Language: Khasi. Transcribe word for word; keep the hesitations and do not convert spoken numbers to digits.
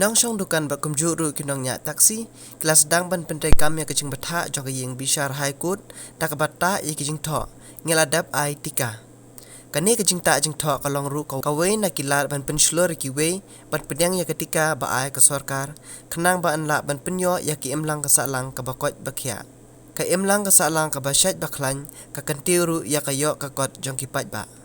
nongshong dukan bad kumjuh ruh ki nongñiah taxi ki la sdang ban pyntreikam ïa ka jingbthah jong ka ïing bishar High Court da kaba tah ïa ki jingthoh ngi la dep ai tika. Kane ka jingtah jingthoh ka long ruh kawei na ki lad ban pynshlur ïa kiwei ban pdiang ïa ka tika ba ai ka sorkar, khnang ba yn lah ban pynïoh ïa ka imlang ka sahlang kaba koit ba khiah, ka imlang ka sahlang kaba shait ba khlaiñ, ka kyntiew ruh ïa ka ïoh ka kot jong ki paidbah.